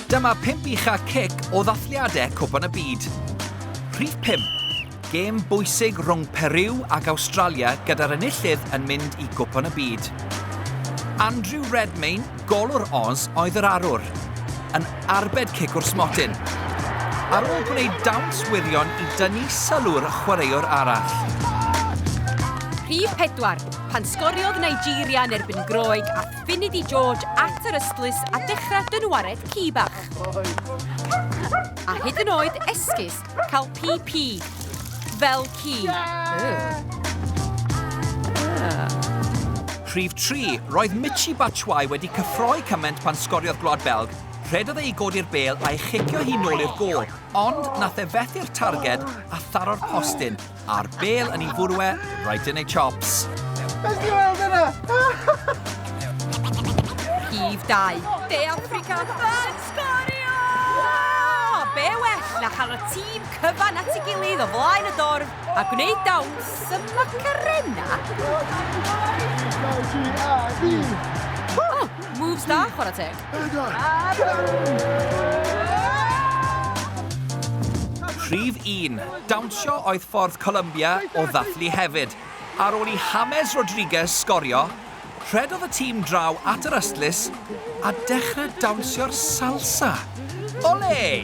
Dyma pump ucha cic o ddathliadau Cwpan y Byd. Rhif 5. Gêm bwysig rhwng Peru ac Awstralia gyda'r enillydd yn mynd i Gwpan y Byd. Andrew Redmayne, golwr Oz, oedd yr arwr, yn arbed cic o'r smotyn. Ar ôl gwneud dawns wirion i dynnu sylw'r chwaraewr arall. Rhif 4, pan sgoriodd Nigeria yn erbyn Groeg a Finidi George at yr ystlys a dechrau dynwared ci bach. A hyd yn oed esgus cael PP. Fel ci. Rhif 3, roedd Michy Batshuayi wedi cyffroi cymaint pan sgoriodd Gwlad Belg, rhedodd e i godi'r bêl a'i chicio hi nôl i'r gôl, ond nath e fethu'r targed a tharo'r postyn, A'r bêl yn ei fwrw e right in ei chops. Nes di weld yna? Rhif 2. De Affrica yn sgorio! Be well na chael y tîm cyfan at ei gilydd o flaen y dorf a gwneud dawns y Macarena? Oh, moves da, chwarae teg. Rhif 1. Dawnsio oedd ffordd Colombia o ddathlu hefyd. Ar ôl i James Rodriguez sgorio, rhedodd y tîm draw at yr ystlys a dechrau dawnsio'r salsa. Olé!